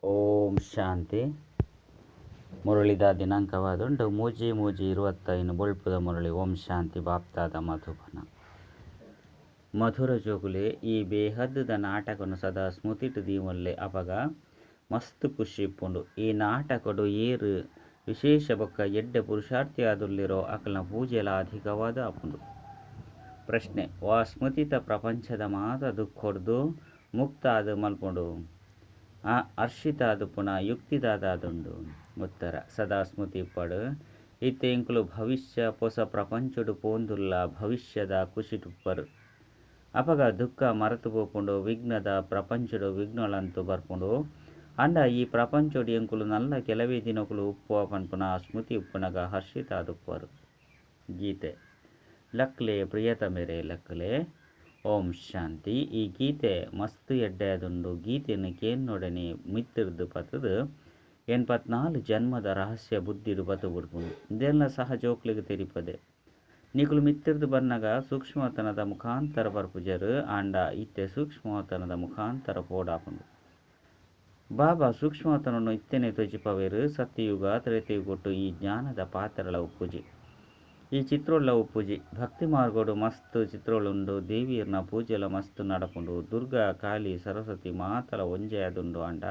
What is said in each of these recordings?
ಓಂ ಶಾಂತಿ. ಮುರಳಿದ ದಿನಾಂಕವಾದುಂಡು 3/3/25 ಬೊಳ್ಪುದ ಮುರಳಿ. ಓಂ ಶಾಂತಿ. ಬಾಪ್ತಾದ ಮಧುಬನ. ಮಧುರ ಜೋಗುಲೆ ಈ ಬೇಹದ್ದ ನಾಟಕನು ಸದಾ ಸ್ಮೃತಿಟ್ ದೀವೊನ್ಲೆ ಅಪಗ ಮಸ್ತ್ ಖುಷಿ ಇಪ್ಪುಂಡು. ಈ ನಾಟಕಡು ಏರು ವಿಶೇಷ ಬೊಕ್ಕ ಎಡ್ಡೆ ಪುರುಷಾರ್ಥಿ ಆದುಲ್ಲಿರೋ ಅಕಲ್ನ ಪೂಜೆಲ ಅಧಿಕವಾದ ಆಪುಂಡು. ಪ್ರಶ್ನೆ: ವಾ ಸ್ಮೃತಿತ ಪ್ರಪಂಚದ ಮಾತ ದುಃಖೊಡ್ದು ಮುಕ್ತ ಆದ್ ಮಲ್ಪುಂಡು? ಹರ್ಷಿತಾದುಪ್ಪುನ ಯುಕ್ತಿದಾದಾದುಂಡು. ಉತ್ತರ: ಸದಾ ಸ್ಮೃತಿ ಇಪ್ಪಡು. ಇತ್ತೆ ಎಂಕುಲು ಭವಿಷ್ಯ ಪೊಸ ಪ್ರಪಂಚೊಡು ಪೋಂದುಲ್ಲ ಭವಿಷ್ಯದ ಖುಷಿಟುಪ್ಪರು. ಅಪಗ ದುಃಖ ಮರತು ಪೋಪುಂಡು. ವಿಘ್ನದ ಪ್ರಪಂಚೊಡು ವಿಘ್ನೊಲಂತು ಬರ್ಪುಂಡು. ಆಂಡ ಈ ಪ್ರಪಂಚೊಡು ಎಂಕುಲು ನಲ್ಲ ಕೆಲವೇ ದಿನೊಕುಲು ಉಪ್ಪುವ ಪನ್ಪುನ ಸ್ಮೃತಿ ಉಪ್ಪುನಗ ಹರ್ಷಿತಾದುಪ್ಪರು. ಗೀತೆ ಲಕ್ಲೆ ಪ್ರಿಯತಮೆರೆ ಲಕ್ಲೆ. ಓಂ ಶಾಂತಿ. ಈ ಗೀತೆ ಮಸ್ತ್ ಎಡ್ಡೆ ಆದುಂಡು. ಗೀತೆಯನ್ನು ಕೇನ್ನೊಡನೆ ಮಿತ್ತಿರ್ದು ಪತ್ತದು 84 ಜನ್ಮದ ರಹಸ್ಯ ಬುದ್ಧಿಡು ಬತ್ತು ಬಿಡ್ಪುಂಡು. ಇದೆಲ್ಲ ಸಹ ಜೋಕ್ಲಿಗೆ ತೆರಿಪದೆ. ನಿಕುಲು ಮಿತ್ತಿರ್ದು ಬನ್ನಗ ಸೂಕ್ಷ್ಮತನದ ಮುಖಾಂತರ ಬರ್ಪುಜರು. ಆಂಡ ಇತ್ತೆ ಸೂಕ್ಷ್ಮತನದ ಮುಖಾಂತರ ಪೋಡಾಪುಂಡು. ಬಾಬಾ ಸೂಕ್ಷ್ಮತನನ್ನು ಇತ್ತೆನೆ ತೊಜಿಪವೇರು. ಸತ್ಯಯುಗ ತ್ರೇತಯುಗೊಟ್ಟು ಈ ಜ್ಞಾನದ ಪಾತ್ರಗಳ ಉಪ್ಪುಜಿ, ಈ ಚಿತ್ರೋಳ್ಳ ಉಪ್ಪುಜಿ. ಭಕ್ತಿ ಮಾರ್ಗೋಡು ಮಸ್ತ್ ಚಿತ್ರೋಳುಂಡು. ದೇವಿಯರ್ನ ಪೂಜೆಲ ಮಸ್ತ್ ನಡಪುಂಡು. ದುರ್ಗಾ ಕಾಳಿ ಸರಸ್ವತಿ ಮಾತಲ ಒಂಜೆ ಆದುಂಡು. ಆಂಡ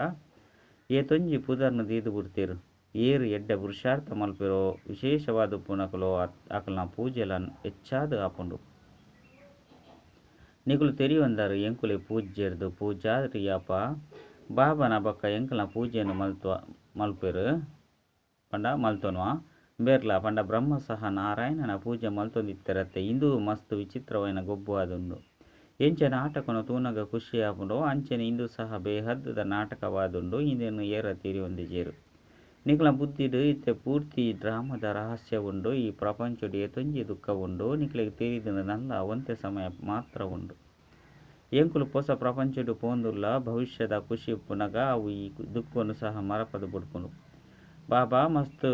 ಏತೊಂಜಿ ಪುದರ್ನ ದೀದು ಬಿಡ್ತೇರು. ಏರು ಎಡ್ಡೆ ಪುರುಷಾರ್ಥ ಮಲ್ಪಿರೋ ವಿಶೇಷವಾದ ಉಪ್ಪುನಕುಲು ಅಕಲ್ನ ಪೂಜೆಲ ಹೆಚ್ಚಾದ ಆಪುಂಡು. ನಿಕುಲು ತೆರಿಯೊಂದರು ಎಂಕುಲೆ ಪೂಜ್ಯರ್ದು ಪೂಜಾರಿಯಪ್ಪ ಬಾಬನ ಬೊಕ್ಕ ಎಂಕಲ್ನ ಪೂಜೆಯನ್ನು ಮಲ್ಪೆರು ಪಂಡ ಮಲ್ತೊನುವ ಬೇರ್ಲ ಪಂಡ ಬ್ರಹ್ಮ ಸಹ ನಾರಾಯಣನ ಪೂಜೆ ಮಲ್ತೊಂದಿತ್ತರತ್ತೆ. ಇಂದು ಮಸ್ತ್ ವಿಚಿತ್ರವಾಯಿನ ಗೊಬ್ಬು ಆದುಂಡು. ಎಂಚ ನಾಟಕನು ತೂನಗ ಖುಷಿ ಆಪುಂಡು ಅಂಚನೆ ಇಂದು ಸಹ ಬೇಹದ್ದದ ನಾಟಕವಾದುಂಡು. ಇಂದೆನು ಏರ ತೆರಿಯೊಂದಿಜೇರು. ನಿಕಲ ಬುದ್ಧಿಡು ಇತ್ತೆ ಪೂರ್ತಿ ಡ್ರಾಮದ ರಹಸ್ಯ ಉಂಡು. ಈ ಪ್ರಪಂಚೊಡು ಏತೊಂಜಿ ದುಃಖ ಉಂಡು. ನಿಕಲೆಗ್ ತೆರಿದು ನಲ್ಲ ಒಂತೆ ಸಮಯ ಮಾತ್ರ ಉಂಡು. ಎಂಕುಲು ಪೊಸ ಪ್ರಪಂಚೊಡು ಪೋಂದುಲ್ಲ ಭವಿಷ್ಯದ ಖುಷಿ ಉಪ್ಪುನಗ ಅವು ಈ ದುಃಖನು ಸಹ ಮರಪದ ಬುಡ್ಪುಂಡು. ಬಾಬಾ ಮಸ್ತ್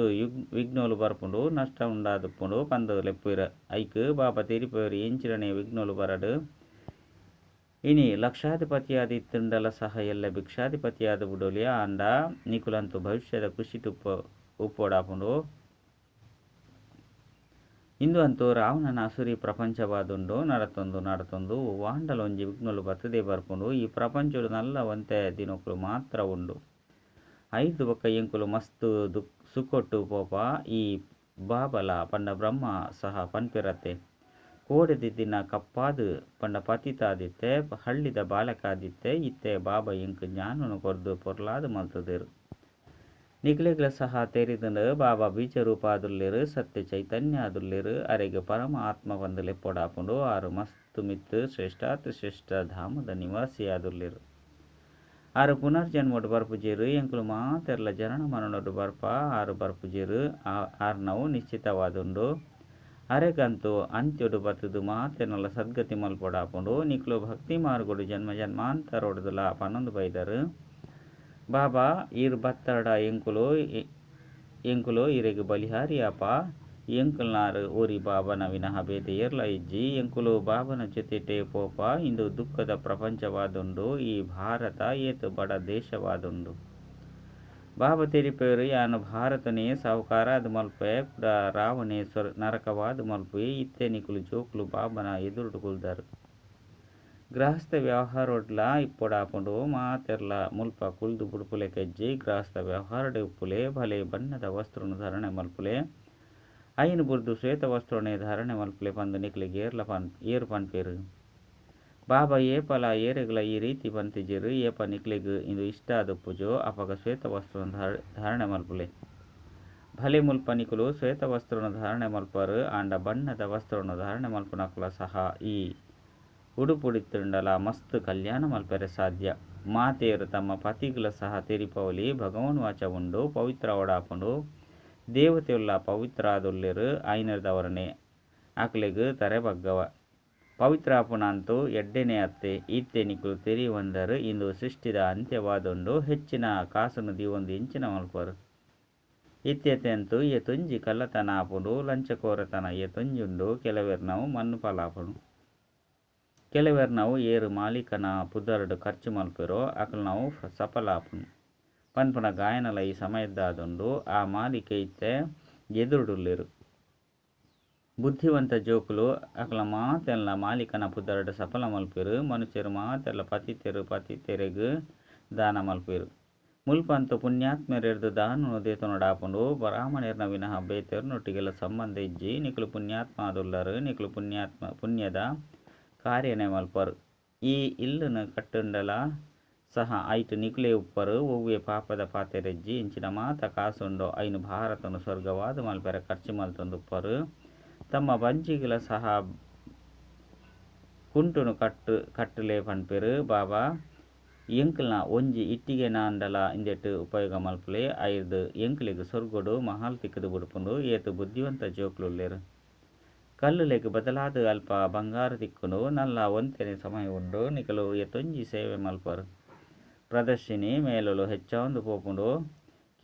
ವಿಘ್ನೋಲು ಬರ್ಪುಂಡು, ನಷ್ಟ ಉಂಡಾದುಪ್ಪುಂಡು ಪಂದು ಲೆಪ್ಪುರ. ಐಕ್ ಬಾಬಾ ತೆರಿಪೇರು ಎಂಚಿನನೆ ವಿಘ್ನೋಲು ಬರಡು. ಇನಿ ಲಕ್ಷಾಧಿಪತಿಯಾದ ಇತ್ತುಂಡಲ ಸಹ ಎಲ್ಲ ಭಿಕ್ಷಾಧಿಪತಿಯಾದ ಬುಡೋಲಿ. ಆಂಡ ನಿಕುಲಂತೂ ಭವಿಷ್ಯದ ಖುಷಿ ಉಪ್ಪೋಡಾಪುಂಡು. ಇಂದು ಅಂತೂ ರಾವಣನ ಅಸುರಿ ಪ್ರಪಂಚವಾದುಂಡು. ನಡತೊಂದು ನಡತೊಂದು ವಾಂಡಲೊಂಜಿ ವಿಘ್ನೋಲು ಬತ್ತದೇ ಬರ್ಪುಂಡು. ಈ ಪ್ರಪಂಚಡು ನಲ್ಲ ಒಂತೆ ದಿನೊಕುಲು ಮಾತ್ರ ಉಂಡು. ಐದು ಬೊಕ್ಕ ಎಂಕುಲು ಮಸ್ತ್ ಸುಕೊಟ್ಟು ಪೋಪ. ಈ ಬಾಬಲ ಪಂಡ ಬ್ರಹ್ಮ ಸಹ ಪನ್ಪಿರತ್ತೆ. ಕೋಡೆದ ದಿನ ಕಪ್ಪಾದು ಪಂಡ ಪತಿತಾದಿತ್ತೆ, ಹಳ್ಳಿದ ಬಾಲಕಾದಿತ್ತೆ. ಇತ್ತೆ ಬಾಬಾ ಎಂಕ್ ಜ್ಞಾನನು ಕೊರ್ದು ಪೊರ್ಲಾದು ಮಲ್ತದೇರು. ನಿಕ್ಲೆಗ್ಲ ಸಹ ತೆರಿದುಂಡು ಬಾಬಾ ಬೀಜರೂಪ ಆದುಲ್ಲೇರು, ಸತ್ಯ ಚೈತನ್ಯ ಆದುಲ್ಲೇರು. ಅರೆಗ್ ಪರಮ ಆತ್ಮ ಪಂದು ಲೆಪ್ಪೊಡಾಪುಂಡು. ಆರು ಮಸ್ತ್ ಮಿತ್ತು ಶ್ರೇಷ್ಠಾತಿ ಶ್ರೇಷ್ಠ ಧಾಮದ ನಿವಾಸಿ ಆದುಲ್ಲೇರು. ಆರು ಪುನರ್ಜನ್ಮೊಡು ಬರ್ಪುಜೇರು. ಎಂಕುಲು ಮಾತೆರ್ಲ ಜನನ ಮರಣೊಡು ಬರ್ಪ. ಆರು ಬರ್ಪುಜೇರು. ಆರ್ನವು ನಿಶ್ಚಿತವಾದುಂಡು. ಅರೆಗಂತೂ ಅಂತ್ಯೊಡು ಬತ್ತದು ಮಾತೆರ್ನಲ ಸದ್ಗತಿ ಮಲ್ಪೊಡಾಪುಂಡು. ನಿಕ್ಲು ಭಕ್ತಿ ಮಾರ್ಗೊಡು ಜನ್ಮ ಜನ್ಮಾಂತರೊಡುದಲ ಪನೊಂದು ಬೈದರು. ಬಾಬಾ ಈರ್ ಬತ್ತಡ ಎಂಕುಲು ಎಂಕುಲು ಇರೆಗ್ ಬಲಿಹಾರಿಯಪ್ಪ. ಎಂಕುಲ್ನಾರು ಓರಿ ಬಾಬನ ವಿನಃ ಬೇತೆ ಏರ್ಲ ಇಜ್ಜಿ. ಎಂಕುಲು ಬಾಬನ ಜೊತೆಟೆ ಪೋಪ. ಇಂದು ದುಃಖದ ಪ್ರಪಂಚವಾದುಂಡು. ಈ ಭಾರತ ಏತ್ ಬಡ ದೇಶವಾದುಂಡು. ಬಾಬಾ ತೆರಿಪೇರು ಯಾನು ಭಾರತನೇ ಸಾಹುಕಾರಾದ ಮಲ್ಪೆ ಕುಡ ರಾವಣೆ ನರಕವಾದ ಮಲ್ಪೆ. ಇತ್ತೆ ನಿಕುಲು ಜೋಕುಲು ಬಾಬನ ಎದುರುಡು ಕುಲ್ದರು. ಗೃಹಸ್ಥ ವ್ಯವಹಾರೊಡ್ಲ ಇಪ್ಪೊಡಾಪುಂಡು. ಮಾತೆರ್ಲ ಮುಲ್ಪ ಕುಲ್ದು ಬುಡ್ಪುಲೆ ಕೆಜ್ಜಿ. ಗೃಹಸ್ಥ ವ್ಯವಹಾರಡೆ ಉಪ್ಪುಲೆ. ಭಲೆ ಬಣ್ಣದ ವಸ್ತ್ರನು ಧಾರಣೆ ಮಲ್ಪುಲೆ. ಐನು ಬುರ್ದು ಶ್ವೇತ ವಸ್ತ್ರನೆ ಧಾರಣೆ ಮಲ್ಪುಲೆ ಪಂದು ನಿಕ್ಲೆಗ್ ಏರು ಪನ್ಪೇರು. ಬಾಬಾ ಏಪಲ ಏರೆಗ್ಲ ಈ ರೀತಿ ಪಂತಿಜೇರು. ಏಪ ನಿಕ್ಲೆಗ್ ಇಂದು ಇಷ್ಟ ಆದುಪ್ಪುಜೋ ಅಪಗ ಶ್ವೇತ ವಸ್ತ್ರನು ಧಾರಣೆ ಮಲ್ಪುಲೆ. ಭಲೆ ಮುಲ್ಪ ನಿಕುಲು ಶ್ವೇತ ವಸ್ತ್ರನು ಧಾರಣೆ ಮಲ್ಪರು. ಆಂಡ ಬಣ್ಣದ ವಸ್ತ್ರವನ್ನು ಧಾರಣೆ ಮಲ್ಪುನಕುಲ ಸಹ ಈ ಉಡುಪುಡಿತ್ತುಂಡಲ ಮಸ್ತ್ ಕಲ್ಯಾಣ ಮಲ್ಪೆರೆ ಸಾಧ್ಯ. ಮಾತೆಯರು ತಮ್ಮ ಪತಿಗಳ ಸಹ ತೆರಿಪವಲಿ. ಭಗವಾನ್ ವಾಚ ಉಂಡು ಪವಿತ್ರ ಓಡಾಪುಂಡು. ದೇವತೆಯುಳ್ಳ ಪವಿತ್ರ ಆದುಲ್ಲೇರು. ಐನರ್ದವರನೆ ಆಕಲೆಗ್ ತರೆ ಬಗ್ಗವ. ಪವಿತ್ರ ಆಪುಣಂತೂ ಎಡ್ಡೆನೆ ಅತ್ತೆ. ಇತ್ತೆ ನಿಕುಲು ತೆರಿಯೊಂದರು ಇಂದು ಸೃಷ್ಟಿದ ಅಂತ್ಯವಾದುಂಡು. ಹೆಚ್ಚಿನ ಕಾಸುನು ದೀವೊಂದು ಎಂಚಿನ ಮಲ್ಪರು. ಇತ್ತೆಂತೂ ಏತೊಂಜಿ ಕಳ್ಳತನ ಆಪುಂಡು, ಲಂಚಕೋರತನ ಏತೊಂಜಿ ಉಂಡು. ಕೆಲವೆರ್ನವು ಮಣ್ಣು ಪಾಲಾಪುಂಡು. ಕೆಲವೆರ್ನವು ಏರು ಮಾಲೀಕನ ಪುದರ್ಡ್ ಖರ್ಚು ಮಲ್ಪೆರೋ ಅಕಲ್ನವು ಸಫಲ ಆಪುಂಡು. ಪನ್ಪುನ ಗಾಯನಲ ಈ ಸಮಯದ್ದಾದುಂಡು. ಆ ಮಾಲೀಕೆ ಇತ್ತೆ ಎದುರುಡುಲ್ಲೆರ್. ಬುದ್ಧಿವಂತ ಜೋಕುಲು ಅಕಲ್ನ ಮಾತೆನ್ಲಾ ಮಾಲೀಕನ ಪುದರ್ಡ್ ಸಫಲ ಮಲ್ಪುವೆರ್. ಮನುಷ್ಯೆರ್ ಮಾತೆರ್ಲಾ ಪತಿತೆರ್, ಪತಿತೆರೆಗ್ ದಾನ ಮಲ್ಪುವೆರ್. ಮುಲ್ಪ ಅಂತೂ ಪುಣ್ಯಾತ್ಮೆರೆರ್ದ್ ದಾನೊನು ದೆತೊನೊಡಾಪುಂಡು. ಬ್ರಾಹ್ಮಣೆರ್ನ ವಿನಃ ಬೇತೆರ್ನೊಟ್ಟಿಗೆಲಾ ಸಂಬಂಧ ಇಜ್ಜಿ. ನಿಕುಲು ಪುಣ್ಯಾತ್ಮ ಆದುಲ್ಲರ್. ನಿಕುಲು ಪುಣ್ಯಾತ್ಮ ಪುಣ್ಯದ ಕಾರ್ಯನೇ ಮಲ್ಪರ್. ಈ ಇಲ್ಲನ್ ಕಟ್ಟುಂಡಲ ಸಹ ಐಟ್ ನಿಕುಲೇ ಉಪ್ಪರ್. ಒವ್ವೇ ಪಾಪದ ಪಾತೆರ ಇಜ್ಜಿ. ಎಂಚಿನ ಮಾತ ಕಾಸ್ ಉಂಡೋ ಐನ್ ಭಾರತನ್ ಸ್ವರ್ಗವಾದ್ ಮಲ್ಪೆರೆ ಖರ್ಚು ಮಲ್ತೊಂದುಪ್ಪರ್. ತಮ್ಮ ಬಂಜಿಗ್ಲಾ ಸಹ ಕುಂಟುನು ಕಟ್ಟುಲೆ ಪನ್ಪೆರ್ ಬಾಬಾ. ಎಂಕಲ್ನ ಒಂಜಿ ಇಟ್ಟಿಗೆನಾಂಡಲಾ ಇಂದೆಟ್ ಉಪಯೋಗ ಮಲ್ಪುಲೆ. ಐರ್ದ್ ಎಂಕ್ಲೆಗ್ ಸ್ವರ್ಗಡ್ ಮಹಲ್ ತಿಕ್ಕುದು ಬುಡ್ಪುಂಡು. ಏತ್ ಬುದ್ಧಿವಂತ ಜೋಕುಲುಲ್ಲೆರ್. ಕಲ್ಲುಲೆಗ್ ಬದಲಾದ್ ಅಲ್ಪ ಬಂಗಾರ್ ತಿಕ್ಕುಂಡು. ನನಲ ಒಂತೆನೆ ಸಮಯ ಉಂಡು. ನಿಕುಲು ಏತೊಂಜಿ ಸೇವೆ ಮಲ್ಪರ್. ಪ್ರದರ್ಶಿನಿ, ಮೇಳೊಲು ಹೆಚ್ಚಾವೊಂದು ಪೋಪುಂಡು.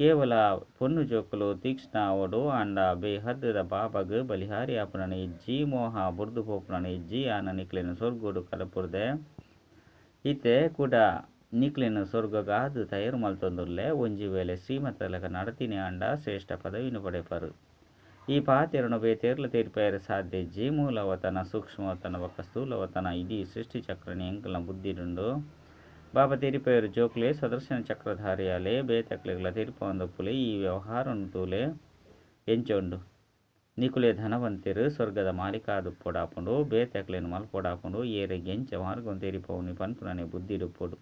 ಕೇವಲ ಪೊಣ್ಣು ಜೋಕುಲು ತೀಕ್ಷ್ಣ ಆವೊಡು. ಆಂಡ ಬೇಹದ್ದ ಬಾಬಾಗ್ ಬಲಿಹಾರಿ ಆಪುನನೇ ಇಜ್ಜಿ. ಮೋಹ ಬುಡ್ದು ಪೋಪುನನೇ ಇಜ್ಜಿ. ಯಾನ್ ನಿಕ್ಲೆನ್ ಸ್ವರ್ಗಡ್ ಕಡಪುಡ್ದೆ. ಇತ್ತೆ ಕುಡ ನಿಕ್ಲೆನ್ ಸ್ವರ್ಗಗಾದ್ ತಯಾರ್ ಮಲ್ತೊಂದುಲ್ಲೆ. ಒಂಜಿ ವೇಳೆ ಶ್ರೀಮತದ ಲೆಕ ನಡತಿನಿ ಆಂಡ ಶ್ರೇಷ್ಠ ಪದವಿನ್ ಪಡೆಪರ್. ಈ ಪಾತೆರೊನು ಬೇತೇರ್ಲ ತೆರಿಪಾಯೆರೆ ಸಾಧ್ಯ ಇಜ್ಜಿ. ಮೂಲವತನ, ಸೂಕ್ಷ್ಮವತನ ಬೊಕ್ಕ ಸ್ಥೂಲವತನ ಇಡೀ ಸೃಷ್ಟಿ ಚಕ್ರನೇ ಎಂಕಲ್ನ ಬುದ್ಧಿಡುಂಡು. ಬಾಬಾ ತೆರಿಪಾಯೆರ್ ಜೋಕುಲೇ ಸ್ವದರ್ಶನ ಚಕ್ರಧಾರಿಯಾಲೆ ಬೇತೆಕ್ಲೆಗ್ಲ ತೆರಿಪಾವೊಂದುಪ್ಪುಲೆ. ಈ ವ್ಯವಹಾರನ್ ತೂಲೆ ಎಂಚ ಉಂಡು. ನಿಕುಲೇ ಧನವಂತೆರ್ ಸ್ವರ್ಗದ ಮಾಲೀಕ ಆದುಪ್ಪೊಡಾಪುಂಡು. ಬೇತೆಕ್ಲೆನ್ ಮಲ್ಪೊಡಾಪುಂಡು. ಏರೆಗ್ ಎಂಚ ಮಾರ್ಗನ್ ತೆರಿಪಾವುನಿ ಪನ್ಪುನನೇ ಬುದ್ಧಿಡುಪ್ಪೊಡು.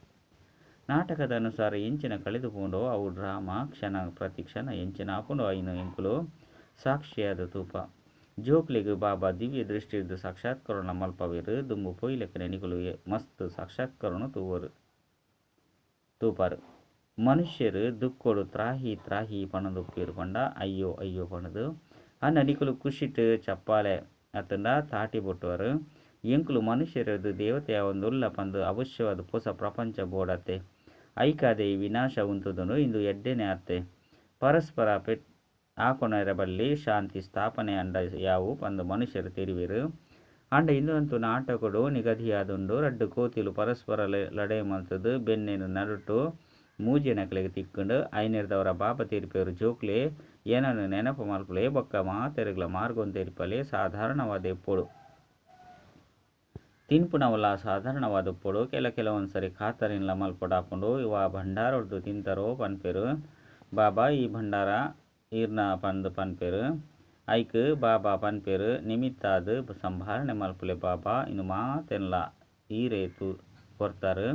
ನಾಟಕದ ಅನುಸಾರ ಎಂಚಿನ ಕಳೆದು ಪೋಂಡೋ ಅವು ಡ್ರಾಮಾ ಕ್ಷಣ ಪ್ರತಿ ಕ್ಷಣ ಎಂಚಿನ ಆಪುಂಡೋ ಐನ್ ಎಂಕುಲು ಸಾಕ್ಷಿಯಾದ್ ತೂಪ. ಜೋಕ್ಲೆಗ್ ಬಾಬಾ ದಿವ್ಯ ದೃಷ್ಟಿರ್ದ್ ಸಾಕ್ಷಾತ್ಕರಣ ಮಲ್ಪವೆರ್. ದುಂಬು ಪೋಯಿಲೆಕನೆ ನಿಕುಲು ಮಸ್ತ್ ಸಾಕ್ಷಾತ್ಕರಣ ತೂವರ್ ತೂಪರ್. ಮನುಷ್ಯೆರ್ ದುಃಖೊಡು ತ್ರಾಹಿ ತ್ರಾಹಿ ಪನೊಂದುಪ್ಪುವೆರ್ ಪಂಡ ಅಯ್ಯೋ ಅಯ್ಯೋ ಪಂಡುದು. ಆಂಡ ನಿಕುಲು ಖುಷಿಟ್ ಚಪ್ಪಾಳೆ ಅತ್ತುಂಡ ತಾಟಿ ಬೊಟ್ಟುವರ್. ಎಂಕುಲು ಮನುಷ್ಯರೆರ್ದ್ ದೇವತೆ ಆವೊಂದುಲ್ಲ ಪಂದ್ ಅವಶ್ಯವಾದ್ ಪೊಸ ಪ್ರಪಂಚ ಬೋಡತ್ತೆ. ಐಕಾದೆ ಈ ವಿನಾಶ ಉಂತುದುಂಡು. ಇಂದು ಎಡ್ಡೆನೆ ಅತ್ತೆ. ಪರಸ್ಪರ ಪೆಟ್ಟ್ ಆಕೊನೆರೆ ಬಲ್ಲಿ. ಶಾಂತಿ ಸ್ಥಾಪನೆ ಆಂಡ ಯಾವು ಪಂದ್ ಮನುಷ್ಯೆರ್ ತೆರಿವೆರ್. ಆಂಡ ಇಂದು ನಾಟಕೊಡು ನಿಗದಿಯಾದುಂಡು. ರಡ್ಡ್ ಕೋತಿಲು ಪರಸ್ಪರ ಲಡಾಯಿ ಮಲ್ತುದು ಬೆನ್ನೆದ ನಡುಟು ಮೂಜನೆಕ್ಲೆಗ್ ತಿಕ್ಕುಂಡು. ಐನೆರ್ದಾವರ ಬಾಬಾ ತೆರಿಪಾವೆರ್ ಜೋಕುಲೇ ಎನನ್ ನೆನಪು ಮಲ್ಪುಲೆ ಬೊಕ್ಕ ಮಾತೆರೆಗ್ಲಾ ಮಾರ್ಗನ್ ತೆರಿಪಾಲೆ. ಸಾಧಾರಣವಾದ್ ಇಪ್ಪೊಡು. ತಿನ್ಪುನವುಲ ಸಾಧಾರಣವಾದ್ ಉಪ್ಪೊಡು. ಕೆಲ ಕೆಲವೊಂದು ಸರಿ ಖಾತರಿನ್ಲಾ ಮಲ್ಪೊಡಾಪುಂಡು. ವಾ ಭಂಡಾರೊರ್ದು ತಿಂತರೋ ಪನ್ಪೆರ್. ಬಾಬಾ ಈ ಭಂಡಾರ ಈರ್ನ ಪಂದ್ ಪನ್ಪೆರ್. ಐಕ್ ಬಾಬಾ ಪನ್ಪೆರ್ ನಿಮಿತ್ತಾದ್ ಸಂಭಾಲನೆ ಮಲ್ಪುಲೆ ಬಾಬಾ ಇಂದು ಮಾತೆನ್ಲಾ ಈರೇ ಕೊರ್ತಾರ್.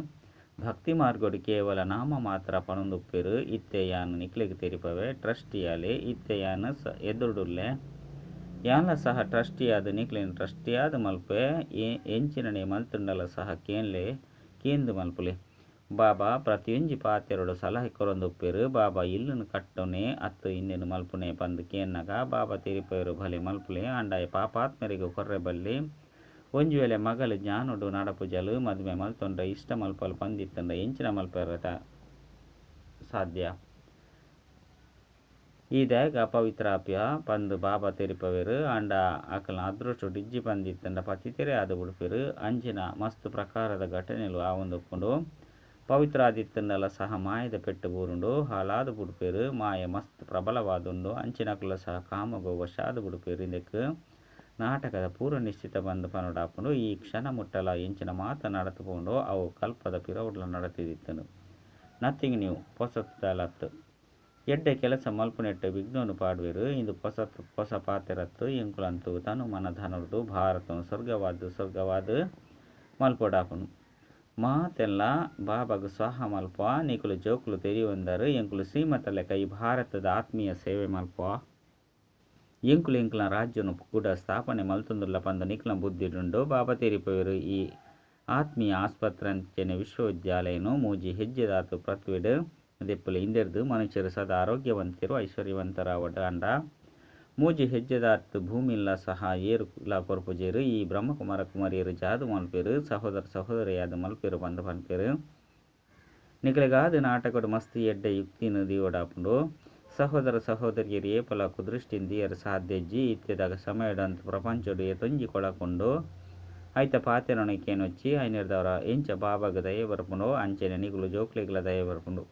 ಭಕ್ತಿ ಮಾರ್ಗಡ್ ಕೇವಲ ನಾಮ ಮಾತ್ರ ಪನೊಂದುಪ್ಪೆರ್. ಇತ್ತೆ ಯಾನ್ ನಿಕ್ಲೆಗ್ ತೆರಿಪಾವೆ ಟ್ರಸ್ಟಿಯಾಲೆ. ಇತ್ತೆ ಯಾನ್ ಎದುರುಡುಲ್ಲೆ. ಯಾನ್ಲ ಸಹ ಟ್ರಸ್ಟಿಯಾದ್ ನಿಕ್ಲೆನ್ ಟ್ರಸ್ಟಿಯಾದ್ ಮಲ್ಪುವೆ. ಎಂಚಿನನೇ ಮಲ್ತುಂಡಲ ಸಹ ಕೇನ್ಲೆ ಕೇಂದ್ ಮಲ್ಪುಲೆ. ಬಾಬಾ ಪ್ರತಿಯೊಂಜಿ ಪಾತೆರೊಡು ಸಲಹೆ ಕೊರೊಂದುಪ್ಪೆರ್. ಬಾಬಾ ಇಲ್ಲನ್ ಕಟ್ಟುನೆ ಅತ್ತ್ ಇಂದೆನ್ ಮಲ್ಪುನೆ ಪಂದ್ ಕೇನ್ನಗ ಬಾಬಾ ತೆರಿಪಾವೆರ್ ಭಲೆ ಮಲ್ಪುಲೆ ಆಂಡ ಪಾಪಾತ್ಮೆರೆಗ್ ಕೊರ್ರೆ ಬಲ್ಲಿ. ಒಂಜಿ ವೇಳೆ ಮಗಲ್ ಜ್ಞಾನೊಡು ನಡಪುಜಲ್ ಮದಿಮೆ ಮಲ್ತೊಂಡ ಇಷ್ಟ ಮಲ್ಪಲ್ ಪಂದಿತ್ತುಂಡ ಎಂಚಿನ ಮಲ್ಪೆರೆ ಸಾಧ್ಯ. ಈ ದಾಯೆಗ್ ಅಪವಿತ್ರ ಆಪ್ಯ ಪಂದ್ ಬಾಬಾ ತೆರಿಪಾವೆರ್. ಆಂಡ ಅಕಲ್ನ ಅದೃಷ್ಟೊಡು ಇಜ್ಜಿ ಪಂದಿತ್ತುಂಡ ಪತಿತೆರೇ ಆದ್ ಬುಡ್ಪೆರ್. ಅಂಚಿನ ಮಸ್ತ್ ಪ್ರಕಾರದ ಘಟನೆಲು ಆವೊಂದುಪ್ಪುಂಡು. ಪವಿತ್ರ ಆದಿತ್ತುಂಡಲ ಸಹ ಮಾಯೆದ ಪೆಟ್ಟ್ ಬೂರುಂಡು. ಹಾಳಾದ್ ಬುಡ್ಪೆರ್. ಮಾಯೆ ಮಸ್ತ್ ಪ್ರಬಲವಾದುಂಡು. ಅಂಚಿನಕುಲ್ಲ ಸಹ ಕಾಮಗ್ ವಶಾದ್ ಬುಡ್ಪೆರ್. ಇಂದೆಕ್ ನಾಟಕದ ಪೂರ್ವ ನಿಶ್ಚಿತ ಪಂದ್ ಪನೊಡಾಪುಂಡು. ಈ ಕ್ಷಣ ಮುಟ್ಟಲ ಎಂಚಿನ ಮಾತ ನಡತ್ ಪೋಂಡೋ ಅವು ಕಲ್ಪದ ಪಿರವುಡ್ಲ ನಡತಿದಿತ್ತುಂಡು. ನಥಿಂಗ್ ನ್ಯೂ ಪೊಸತ್ ದಾಲ ಅತ್ತ್. ಎಡ್ಡೆ ಕೆಲಸ ಮಲ್ಪುನೆಟ್ ವಿಘ್ನನ್ ಪಾಡುವೆರ್. ಇಂದು ಪೊಸತ್ ಪೊಸ ಪಾತೆರತ್ತ್. ಎಂಕುಲಂತೂ ತನು ಮನ ಧನೊರ್ದು ಭಾರತನ್ ಸ್ವರ್ಗವಾದ್ ಸ್ವರ್ಗವಾದ್ ಮಲ್ಪೊಡಾಪುಂಡು. ಮಾತೆನ್ಲಾ ಬಾಬಾಗ್ ಸ್ವಾಹ ಮಲ್ಪುವ. ನಿಕುಲು ಜೋಕುಲು ತೆರಿಯೊಂದರ್ ಎಂಕುಲು ಶ್ರೀಮತ ಲೆಕ ಈ ಭಾರತದ ಆತ್ಮೀಯ ಸೇವೆ ಮಲ್ಪುವ. ಎಂಕುಲು ಎಂಕಲ್ನ ರಾಜ್ಯನ್ ಕೂಡ ಸ್ಥಾಪನೆ ಮಲ್ತೊಂದುಲ್ಲ ಪಂದ್ ನಿಕ್ಲೆನ ಬುದ್ಧಿಡುಂಡು. ಬಾಬಾ ತೆರಿಪಾವೆರ್ ಈ ಆತ್ಮೀಯ ಆಸ್ಪತ್ರೆ ಅಂಚನೆ ವಿಶ್ವವಿದ್ಯಾಲಯನ್ ಮೂಜಿ ಹೆಜ್ಜೆದಾತ್ ಪೃಥ್ವಿಡ್ ದೆಪ್ಪುಲೆ. ಇಂದೆರ್ದ್ ಮನುಷ್ಯೆರ್ ಸದಾ ಆರೋಗ್ಯವಂತೆರ್ ಐಶ್ವರ್ಯವಂತರಾವಡ್. ಆಂಡ ಮೂಜಿ ಹೆಜ್ಜೆದಾತ್ ಭೂಮಿನ್ಲ ಸಹ ಏರುಲ ಕೊರ್ಪುಜೆರ್. ಈ ಬ್ರಹ್ಮಕುಮಾರ ಕುಮಾರಿಯೆರ್ ಜಾದೂ ಮಲ್ಪುವೆರ್. ಸಹೋದರ ಸಹೋದರಿಯಾದ್ ಮಲ್ಪುವೆರ್ ಪಂದ್ ಪನ್ಪೆರ್. ನಿಕಲೆಗಾದ್ ನಾಟಕಡ್ ಮಸ್ತ್ ಎಡ್ಡೆ ಯುಕ್ತಿನ್ ದೀವೊಡಾಪುಂಡು. ಸಹೋದರ ಸಹೋದರಿಯರು ಏಪಲ ಕುದೃಷ್ಟಿನ್ ದೀಯೆರೆ ಸಾಧ್ಯ ಇಜ್ಜಿ. ಇತ್ತೆದ ಸಮಯಡಂತೂ ಪ್ರಪಂಚಡ್ ಏತೊಂಜಿ ಕೊಳಕುಂಡು. ಐತ ಪಾತೆರೊನೆ ಕೇನೊಚ್ಚಿ. ಐನೆರ್ದಾವರ ಎಂಚ ಬಾಬಾಗ್ ದಯೆ ಬರ್ಪುಂಡೋ ಅಂಚನೆ ನಿಕುಲು ಜೋಕ್ಲೆಗ್ಲ ದಯೆ ಬರ್ಪುಂಡು.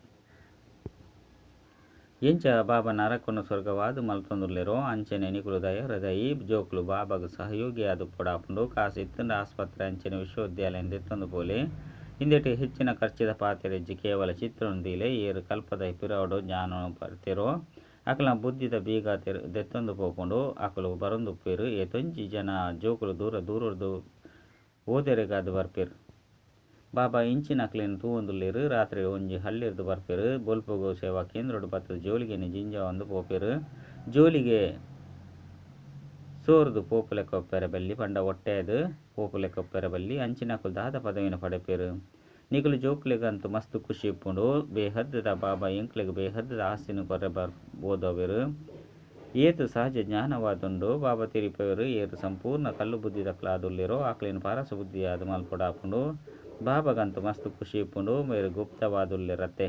ಎಂಚ ಬಾಬಾ ನರಕನು ಸ್ವರ್ಗವಾದ್ ಮಲ್ತೊಂದುಲ್ಲೆರೋ ಅಂಚನೆ ನಿಕುಲು ದಯಾಹೃದಯಿ ಜೋಕುಲು ಬಾಬಾಗ್ ಸಹಯೋಗಿ ಆದುಪ್ಪೊಡಾಪುಂಡು. ಕಾಸ್ ಇತ್ತುಂಡ ಆಸ್ಪತ್ರೆ ಅಂಚನೆ ವಿಶ್ವವಿದ್ಯಾಲಯನ್ ದೆತ್ತೊಂದು ಪೋಲೆ. ಇಂದೆಟ್ ಹೆಚ್ಚಿನ ಖರ್ಚಿದ ಪಾತೆರ ಇಜ್ಜಿ. ಕೇವಲ ಚಿತ್ರನ್ ದೀಲೆ. ಏರ್ ಕಲ್ಪದ ಪಿರಾವುಡು ಜ್ಞಾನನು ಪರ್ತೆರೋ ಅಕಲ್ನ ಬುದ್ಧಿದ ಬೀಗ ದೆತ್ತೊಂದು ಪೋಪುಂಡು. ಅಕುಲು ಬರೊಂದುಪ್ಪೆರ್. ಏತೊಂಜಿ ಜನ ಜೋಕುಲು ದೂರ ದೂರರ್ದು ಓದೆರೆಗಾದ್ ಬರ್ಪೆರ್. ಬಾಬಾ ಇಂಚಿನಕ್ಲೆನ್ ತೂವೊಂದುಲ್ಲೆರ್. ರಾತ್ರೆ ಒಂಜಿ ಹಳ್ಳಿರ್ದ್ ಬರ್ಪೆರ್. ಬೊಲ್ಪುಗು ಸೇವಾ ಕೇಂದ್ರಡ್ ಬತ್ತುದು ಜೋಳಿಗೆನ್ ಜಿಂಜಾವೊಂದು ಪೋಪೆರ್. ಜೋಳಿಗೆ ಸೋರ್ದು ಪೋಪುಲೆಕ ಉಪ್ಪೆರೆ ಬಲ್ಲಿ ಪಂಡ ಒಟ್ಟೆದ್ ಪೋಪುಲೆಕ ಉಪ್ಪೆರೆ ಬಲ್ಲಿ ಅಂಚಿನಕುಲು ದಾದ ಪದವಿನ್ ಪಡೆಪೆರ್. ನಿಕುಲು ಜೋಕುಲೆಗಂತೂ ಮಸ್ತ್ ಖುಷಿ ಇಪ್ಪುಂಡು. ಬೇಹದ್ದ ಬಾಬಾ ಎಂಕ್ಲೆಗ್ ಬೇಹದ್ದ ಆಸ್ತಿನ್ ಕೊರ್ರೆ ಓದವೆರ್. ಏತ್ ಸಹಜ ಜ್ಞಾನವಾದುಂಡು. ಬಾಬಾ ತೆರಿಪವೆರ್ ಏರ್ ಸಂಪೂರ್ಣ ಕಲ್ಲು ಬುದ್ಧಿದಕ್ಲಾದುಲ್ಲೆರೋ ಅಕ್ಲೆನ್ ಪಾರಸ ಬುದ್ಧಿಯಾದ್ ಮಲ್ಪೊಡಾಪುಂಡು. ಬಾಬಾಗಂತೂ ಮಸ್ತ್ ಖುಷಿ ಇಪ್ಪುಂಡು. ಮೇರ್ ಗುಪ್ತವಾದುಲ್ಲೆರತ್ತೆ.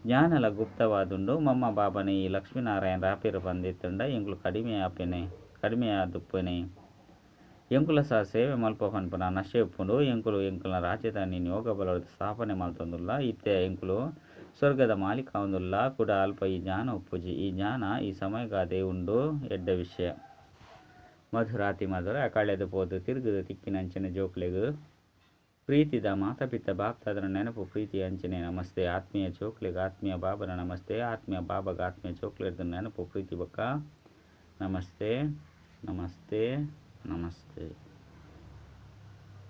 ಜ್ಞಾನಲ ಗುಪ್ತವಾದುಂಡು. ಮಮ್ಮ ಬಾಬಾನೆ ಈ ಲಕ್ಷ್ಮೀನಾರಾಯಣ ರಾಪೆರ್ ಪಂದಿತ್ತುಂಡ ಎಂಕುಲು ಕಡಿಮೆ ಆಪೇನೆ ಕಡಿಮೆ ಆದುಪ್ಪುನೆ. ಎಂಕುಲ ಸಹ ಸೇವೆ ಮಲ್ಪ ಪನ್ಪುನ ನಶೆ ಉಪ್ಪುಂಡು. ಎಂಕುಲು ಎಂಕಲ್ನ ರಾಜಧಾನಿ ಯೋಗ ಬಲಡ್ ಸ್ಥಾಪನೆ ಮಲ್ತೊಂದುಲ್ಲ. ಇತ್ತೆ ಎಂಕುಲು ಸ್ವರ್ಗದ ಮಾಲೀಕ ಆವೊಂದುಲ್ಲ. ಕುಡ ಅಲ್ಪ ಈ ಜ್ಞಾನ ಉಪ್ಪುಜಿ. ಈ ಜ್ಞಾನ ಈ ಸಮಯಗಾದೆ ಉಂಡು ಎಡ್ಡೆ ವಿಷಯ. ಮಧುರಾತಿ ಮಧುರ ಕಳೆದು ಪೋದು ತಿರುಗುದು ತಿಕ್ಕಿನಂಚಿನ ಜೋಕ್ಲೆಗ್ ಪ್ರೀತಿದ ಮಾತಾಪಿತ ಬಾಪ್ದಾದನ ನೆನಪು ಪ್ರೀತಿ ಅಂಚನೆ ನಮಸ್ತೆ. ಆತ್ಮೀಯ ಜೋಕ್ಲೆಗ್ ಆತ್ಮೀಯ ಬಾಬನ ನಮಸ್ತೆ. ಆತ್ಮೀಯ ಬಾಬಾಗ ಆತ್ಮೀಯ ಜೋಕ್ಲೆರ್ದ್ ನೆನಪು ಪ್ರೀತಿ ಬೊಕ್ಕ ನಮಸ್ತೆ ನಮಸ್ತೆ ನಮಸ್ತೆ.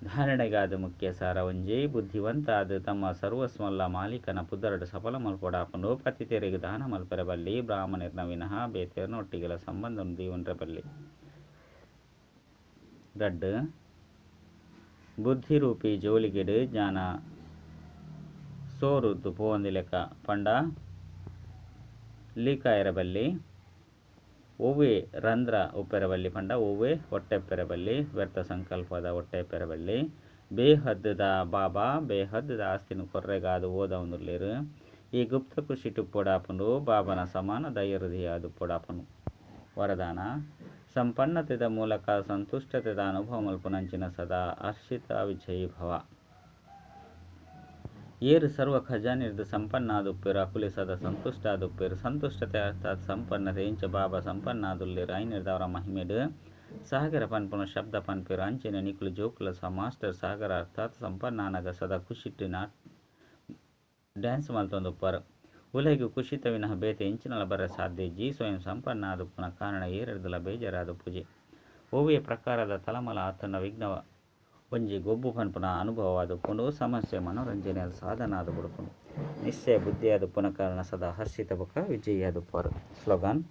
ಧಾರಣೆಗಾದ ಮುಖ್ಯ ಸಾರ ಒಂಜಿ ಬುದ್ಧಿವಂತ ಆದ್ ತಮ್ಮ ಸರ್ವಸ್ವಲ್ಲ ಮಾಲೀಕನ ಪುದರ್ಡ್ ಸಫಲ ಮಲ್ಪೊಡಾಪುಂಡು. ಪತಿತೆರೆಗ್ ದಾನ ಮಲ್ಪೆರೆ ಬಲ್ಲಿ. ಬ್ರಾಹ್ಮಣೆರ್ನ ವಿನಃ ಬೇತೆರ್ನೊಟ್ಟಿಗೆಲ ಸಂಬಂಧನ್ ದೀವೊನ್ರೆ ಬಲ್ಲಿ. ರಡ್ಡ್ ಬುದ್ಧಿರೂಪಿ ಜೋಳಿಗೆಡ್ ಜ್ಞಾನ ಸೋರುದು ಪೋವಂದಿಲೆಕ ಪಂಡ ಲೀಕಾಯೆರೆ ಬಲ್ಲಿ. ಒವ್ವೆ ರಂದ್ರ ಉಪ್ಪೆರೆ ಬಲ್ಲಿ ಪಂಡ ಒವ್ವೆ ಹೊಟ್ಟೆ ಉಪ್ಪೆರೆ ಬಲ್ಲಿ. ವ್ಯರ್ಥ ಸಂಕಲ್ಪದ ಹೊಟ್ಟೆ ಉಪ್ಪೆರೆ ಬಲ್ಲಿ. ಬೇಹದ್ದ ಬಾಬಾ ಬೇಹದ್ದ ಆಸ್ತಿನ ಕೊರ್ರೆಗಾದ್ ಓದವೊಂದುಲ್ಲೆರ್. ಈ ಗುಪ್ತ ಖುಷಿಟ್ ಉಪ್ಪೊಡಾಪುಂಡು. ಬಾಬನ ಸಮಾನ ದಯಾಹೃದಯ ಆದುಪ್ಪೊಡಾಪುಂಡು. ವರದಾನ ಸಂಪನ್ನತೆದ ಮೂಲಕ ಸಂತುಷ್ಟತೆದ ಅನುಭವ ಮಲ್ಪುನಂಚಿನ ಸದಾ ಹರ್ಷಿತ ವಿಜಯೀ ಭವ. ಏರ್ ಸರ್ವ ಖಜಾನೆರ್ದ್ ಸಂಪನ್ನ ಆದುಪ್ಪೆರ್ ಅಕುಲೇ ಸದಾ ಸಂತುಷ್ಟ ಆದುಪ್ಪೆರ್. ಸಂತುಷ್ಟತೆ ಅರ್ಥಾತ್ ಸಂಪನ್ನತೆ. ಇಂಚ ಬಾಬಾ ಸಂಪನ್ನ ಆದುಲ್ಲೆರ್. ಐನೆರ್ದಾವರ ಮಹಿಮೆಡ್ ಸಾಗರ ಪನ್ಪುನ ಶಬ್ದ ಪನ್ಪೆರ್. ಅಂಚನೆ ನಿಕುಲು ಜೋಕುಲ ಸಹ ಮಾಸ್ಟರ್ ಸಾಗರ ಅರ್ಥಾತ್ ಸಂಪನ್ನ ಆನಗ ಸದಾ ಖುಷಿಟ್ ಡ್ಯಾನ್ಸ್ ಮಲ್ತೊಂದುಪ್ಪರ್. ಉಲಯಿಗ್ ಖುಷಿತ ವಿನಃ ಬೇತೆ ಎಂಚಿನಲ ಬರ ಸಾಧ್ಯ ಇಜ್ಜಿ. ಸ್ವಯಂ ಸಂಪನ್ನ ಆದುಪ್ಪುನ ಕಾರಣ ಏರೆರ್ದಲ ಬೇಜಾರಾದುಪ್ಪುಜಿ. ಒವ್ವೇ ಪ್ರಕಾರದ ತಳಮಳ ಆತಂಡ ವಿಘ್ನ ಒಂಜಿ ಗೊಬ್ಬು ಪನ್ಪುನ ಅನುಭವ ಆದುಪ್ಪುಂಡು. ಸಮಸ್ಯೆ ಮನೋರಂಜನೆಯ ಸಾಧನ ಆದ್ ಬುಡುಪುಂಡು. ನಿಶ್ಚಯ ಬುದ್ಧಿ ಆದುಪ್ಪುನ ಕಾರಣ ಸದಾ ಹರ್ಷಿತ ಬೊಕ್ಕ ವಿಜಯಿ ಆದುಪ್ಪರು. ಸ್ಲೋಗನ್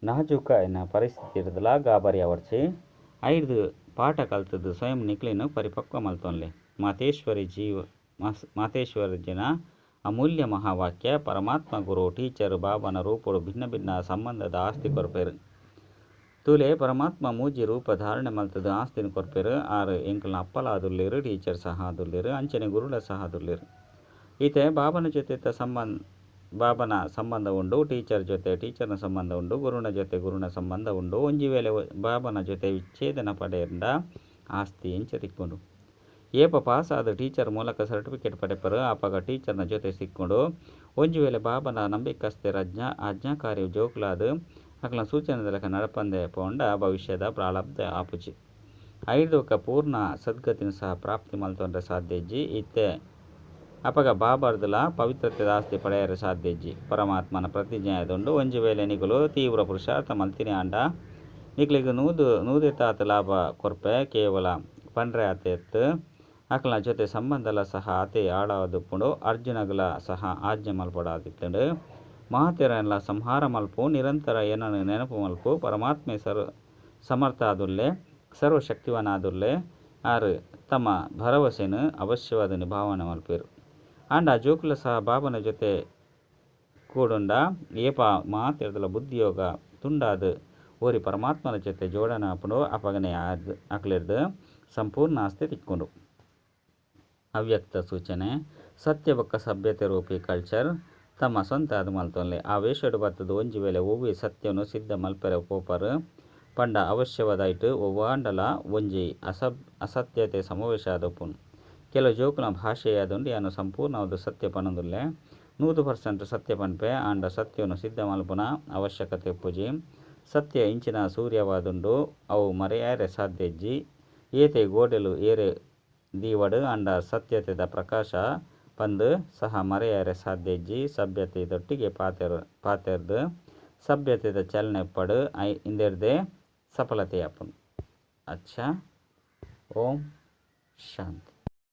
ನಾಜೂಕ ಎನ್ನ ಪರಿಸ್ಥಿತಿ ಇರ್ದಲ ಗಾಬರಿ ಅವರ್ಚಿ. ಐರ್ದ್ ಪಾಠ ಕಲ್ತುದು ಸ್ವಯಂ ನಿಕ್ಲೆನ್ ಪರಿಪಕ್ವ ಮಲ್ತೊನ್ಲೆ. ಮಾತೇಶ್ವರಿ ಜೀವ ಮಾತೇಶ್ವರಜಿನ ಅಮೂಲ್ಯ ಮಹಾವಾಕ್ಯ. ಪರಮಾತ್ಮ ಗುರು ಟೀಚರ್ ಬಾಬಾನ ರೂಪೊಡು ಭಿನ್ನ ಭಿನ್ನ ಸಂಬಂಧದ ಆಸ್ತಿ ಕೊರ್ಪೆರ್. ತೂಲೆ ಪರಮಾತ್ಮ ಮೂಜಿ ರೂಪ ಧಾರಣೆ ಮಲ್ತುದು ಆಸ್ತಿನ್ ಕೊರ್ಪೆರ್. ಆರ್ ಎಂಕಲ್ನ ಅಪ್ಪಲ ಆದುಲ್ಲೆರ್, ಟೀಚರ್ ಸಹ ಆದುಲ್ಲೆರ್, ಅಂಚನೆ ಗುರುಲ ಸಹ ಆದುಲ್ಲೆರ್. ಇತ್ತೆ ಬಾಬನ ಜೊತೆತ ಸಂಬಂಧ ಬಾಬನ ಸಂಬಂಧ ಉಂಡು, ಟೀಚರ್ ಜೊತೆ ಟೀಚರ್ನ ಸಂಬಂಧ ಉಂಡು, ಗುರುನ ಜೊತೆ ಗುರುನ ಸಂಬಂಧ ಉಂಡು. ಒಂಜಿ ವೇಳೆ ಬಾಬನ ಜೊತೆ ವಿಚ್ಛೇದನ ಪಡೆಯಂಡ ಆಸ್ತಿ ಎಂಚ ತಿಕ್ಕೊಂಡು. ಏಪ ಪಾಸ್ ಆದ ಟೀಚರ್ ಮೂಲಕ ಸರ್ಟಿಫಿಕೇಟ್ ಪಡೆಪರು ಆಪಗ ಟೀಚರ್ನ ಜೊತೆ ಸಿಕ್ಕೊಂಡು. ಒಂಜಿ ವೇಳೆ ಬಾಬನ ನಂಬಿಕಸ್ಥರ ಆಜ್ಞಾಕಾರಿ ಜೋಕುಲಾದ್ ಅಕಲ್ನ ಸೂಚನೆ ಲೆಕ್ಕ ನಡಪಂದೆ ಪೋಂಡ ಭವಿಷ್ಯದ ಪ್ರಾರಬ್ಧ ಆಪುಜಿ. ಐರ್ದೊಕ ಪೂರ್ಣ ಸದ್ಗತಿನ ಸಹ ಪ್ರಾಪ್ತಿ ಮಲ್ತೊಂಡ್ರೆ ಸಾಧ್ಯ ಇಜ್ಜಿ. ಇತ್ತೆ ಅಪಗ ಬಾಬರ್ದಲ ಪವಿತ್ರತೆ ಆಸ್ತಿ ಪಡೆಯರೆ ಸಾಧ್ಯ ಇಜ್ಜಿ. ಪರಮಾತ್ಮನ ಪ್ರತಿಜ್ಞೆ ಆದುಂಡು. ಒಂಜಿ ವೇಳೆ ನಿಕುಲು ತೀವ್ರ ಪುರುಷಾರ್ಥ ಮಲ್ತಿನಿ ಆಂಡ ನಿಕ್ಲೆಗ್ ನೂದು ನೂದೆತಾತ್ ಲಾಭ ಕೊರ್ಪೆ. ಕೇವಲ ಪಂಡ್ರೆ ಆತೆತ್ ಅಕಲ್ನ ಜೊತೆ ಸಂಬಂಧಲ ಸಹ ಆತೆ ಆಳವಾದುಪ್ಪುಂಡು. ಅರ್ಜುನಗ್ಲ ಸಹ ಆಜ್ಞೆ ಮಲ್ಪೊಡಾದಿತ್ತುಂಡು. ಮಾತೆರೆನ್ಲ ಸಂಹಾರ ಮಲ್ಪು, ನಿರಂತರ ಏನನ್ನು ನೆನಪು ಮಲ್ಪು. ಪರಮಾತ್ಮೆ ಸಮರ್ಥ ಆದುಲ್ಲೆ, ಸರ್ವಶಕ್ತಿವಾನ್ ಆದುಲ್ಲೆ. ಆರ್ ತಮ್ಮ ಭರವಸೆನ್ ಅವಶ್ಯವಾದ ನಿಭಾವಣೆ ಮಲ್ಪೆರ್. ಆಂಡ ಜೋಕುಲ ಸಹ ಬಾಬನ ಜೊತೆ ಕೂಡುಂಡ ಏಪ ಮಾತೆರ್ದಲ ಬುದ್ಧಿಯೋಗ ತುಂಡಾದ್ ಒರಿ ಪರಮಾತ್ಮನ ಜೊತೆ ಜೋಡಣೆ ಆಪುಂಡು. ಅಪಗನೆ ಅಕ್ಲೆರ್ದ್ ಸಂಪೂರ್ಣ ಆಸ್ತಿ ತಿಕ್ಕುಂಡು. ಅವ್ಯಕ್ತ ಸೂಚನೆ ಸತ್ಯ ಬೊಕ್ಕ ಸಭ್ಯತೆ ರೂಪಿ ಕಲ್ಚರ್ ತಮ್ಮ ಸ್ವಂತ ಆದ್ ಮಲ್ತೊನ್ಲೆ. ಆವೇಶಡ್ ಬತ್ತುದು ಒಂಜಿ ವೇಳೆ ಒವ್ವೆ ಸತ್ಯನು ಸಿದ್ಧ ಮಲ್ಪೆರೆ ಪೋಪರ್ ಪಂಡ ಅವಶ್ಯವಾದ್ ಐಟ್ ಒವ್ವಾಂಡಲ ಒಂಜಿ ಅಸತ್ಯತೆ ಸಮಾವೇಶ ಆದುಪ್ಪುಂಡು. ಕೆಲವು ಜೋಕುಲ್ನ ಭಾಷೆಯಾದುಂಡು ಯಾನು ಸಂಪೂರ್ಣವಾದ್ ಸತ್ಯ ಪನೊಂದುಲ್ಲೆ. 100% ಸತ್ಯ ಪನ್ಪೆ. ಆಂಡ ಸತ್ಯೊನು ಸಿದ್ಧ ಮಲ್ಪುನ ಅವಶ್ಯಕತೆ ಇಪ್ಪುಜಿ. ಸತ್ಯ ಇಂಚಿನ ಸೂರ್ಯವಾದುಂಡು ಅವು ಮರೆಯಾರೆ ಸಾಧ್ಯ ಇಜ್ಜಿ. ಏತೆ ಗೋಡೆಲು ಏರೇ ದೀವಡ್ ಆಂಡ ಸತ್ಯತೆದ ಪ್ರಕಾಶ ಪಂದ್ ಸಹ ಮರೆಯಾರೆ ಸಾಧ್ಯ ಇಜ್ಜಿ. ಸಭ್ಯತೆದೊಟ್ಟಿಗೆ ಪಾತೆರ್ ಪಾತೆರ್ದ್ ಸಭ್ಯತೆದ ಚಲನೆ ಇಪ್ಪಡ್ ಇಂದೆರ್ದೆ ಸಫಲತೆ ಆಪುಂಡು. ಅಚ್ಚ ಓಂ ಶಾಂತಿ.